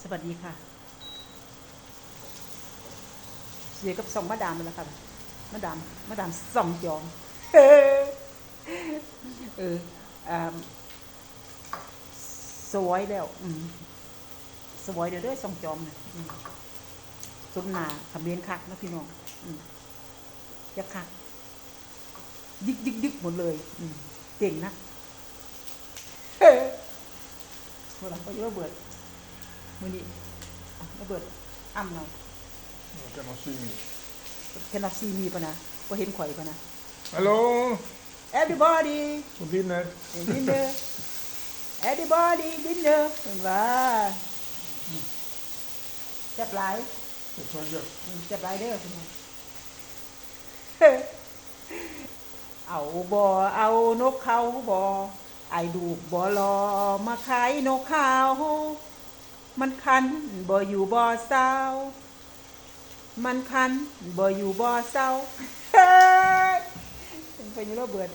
ສະຫວັດດີຄ່ະ ຢູ່ກັບຊ່ອງມາດາມແລ້ວຄ່ະ ມາດາມ ມາດາມຊ່ອງຈອມ ເອີ ອ່າ ສວຍແລ້ວ ອືມ ສວຍແລ້ວເດີ ຊ່ອງຈອມນະ ອືມ ສົມໜ້າຂະເໝນຄັກເນາະພີ່ນ້ອງ ອືມ ຢາກຄັກ ຍຶກໆໆ ໝົດເລີຍ ອືມ ເກັ່ງນະ ເອີ ໂທລະ ໂອ້ຍ ໂຣເບີດ ມື້ນີ້ ໂຣເບີດ ອຳເນາະ Cannot see me. Cannot see me ປະນະ ບໍ່ເຫັນຂ້ອຍປະນະ Hello. Everybody. Dinner. Dinner. Everybody dinner ເພິ່ນວ່າ ແຊບຫຼາຍ It's right there. ແຊບຫຼາຍເດີ ເພິ່ນວ່າ ເອົາບໍ່ ເອົານົກເຂົາບໍ່ ອ້າຍລູກບໍ່ຫຼໍ່ ມາຂາຍນົກເຂົາ ມັນຄັນບໍ່ຢູ່ບໍ່ເຊົາ ມັນຄັນບໍ່ຢູ່ບໍ່ເຊົາ ເຮີ້ຍ ເປັນໂຣເບີດ.